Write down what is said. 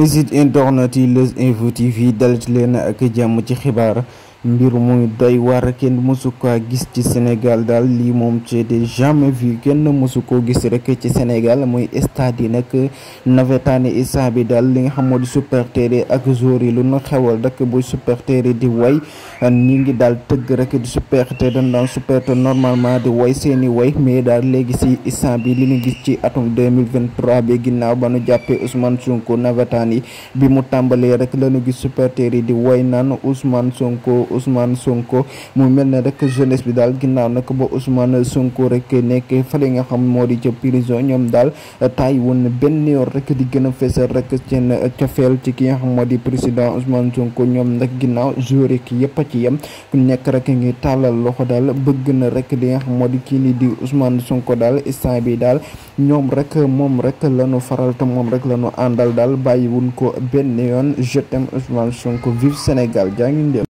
site internet yi Leuz Info TV dal ci leen ak jàmm ci xibaar mbir muy doy war kenn mësu ko gis ci Sénégal daal lii moom c'était jamais vu kenn mësu ko gis rek ci Sénégal muy stade yi nag nawetaani instant bi daal li nga xam moo di supporters yi ak joueurs yi lu nu xewal rek bu supporters yi di way ñi ngi daal tëgg rek di supporter dañ daan supporter normalement di way seeni way mais daal léegi si instant bi li ñu gis ci atum 2023 bi ginnaaw ba nu jàppee Ousmane Sonko nawetaan yi bi mu tàmbalee rek la ñu gis supporters yi di way naan Ousmane Sonko mu mel ne rek jeunesse bi daal ginnaaw nag ba Ousmane Sonko rek nekk fële nga xam moo di ca prison ñoom daal taay woon benn yoon rek di gën a fesal rek seen cofeel ci ki nga xam moo di président Ousmane Sonko ñoom nag ginnaaw joueur ki yëpp a ci yem ku nekk rek ngi tàllal loxo daal bëgg na rek li nga xam moo di kii ni di Ousmane Sonko daal instant bi daal ñoom rek moom rek lañu faral te moom rek lañu àndal daal bàyyiwuñ ko benn yoon je t'aime Ousmane Sonko vive Sénégal jaa ngi